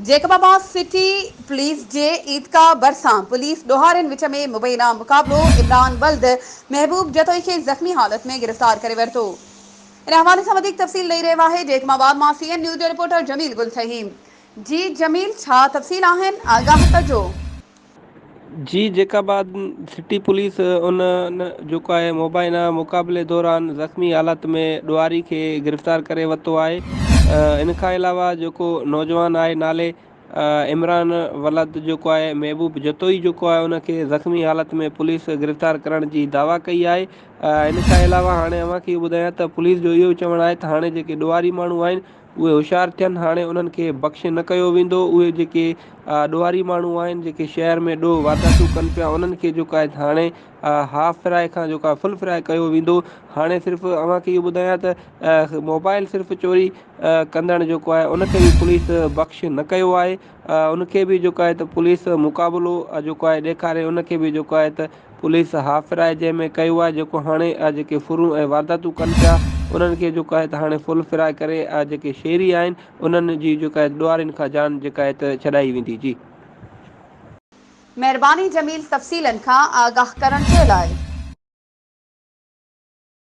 Jacob آباد city police جي عيدگاهه ڀرسان پوليس ڏوهارين وچ ۾ مبينا مقابلو، عمران ولد محبوب جتوئي کي زخمي حالت ۾ گرفتار ڪري ورتو. ان حوالي سان وڌيڪ تفصيل ڏئي رهيو آهي جيڪب آباد مان سي اين نيوز جو رپورٽر جميل گل ٿهيم. جي جميل ڇا تفصيل آهن آگاهه ڪجو. جي جيڪب آباد سٽي پوليس ان جيڪو آهي مبينا مقابلي دوران زخمي حالت ۾ ڏوهاري کي گرفتار ڪري ورتو آهي ان کان علاوه جيڪو نوجوان آهي نالي عمران ولد جيڪو آهي محبوب جتوئي جيڪو آهي ان کي زخمي حالت ۾ پوليس گرفتار ڪرڻ جي دعويٰ ڪئي آهي ان کان علاوه هاڻي اوهان کي اهو ٻڌايان ته پوليس جو اهو چوڻ آهي ته هاڻي جيڪي ڏوهاري ماڻهو آهن اهي هوشيار ٿين، هاڻي انهن کي بخش نه ڪيو ويندو، اهي جيڪي ڏوهاري ماڻهو آهن، جيڪي شهر ۾ ڏوهه وارداتون ڪن پيا، انهن کي جيڪو آهي هاڻي هاف فرائي کان جيڪو آهي فل فرائي ڪيو ويندو، هاڻي صرف اوهان کي اهو ٻڌايان ته موبائل صرف چوري ڪندڙ جيڪو آهي ان کي به پوليس بخش نه ڪيو آهي، ان کي به جيڪو آهي ته پوليس مقابلو جيڪو آهي ڏيکاري ان کي به جيڪو آهي ته پوليس هاف فرائي جنهن ۾ ڪيو آهي جيڪو هاڻي جيڪي ڦرون ۽ وارداتون ڪن پيا انهن کي جيڪو آهي ته هاڻي فل فرائي ڪري جيڪي شهري آهن انهن جي جيڪا آهي ڏوهارين کان جان جيڪا آهي ته ڇڏائي ويندي جي. مهرباني جميل تفصيلن کان آگاهه ڪرڻ جي لاء.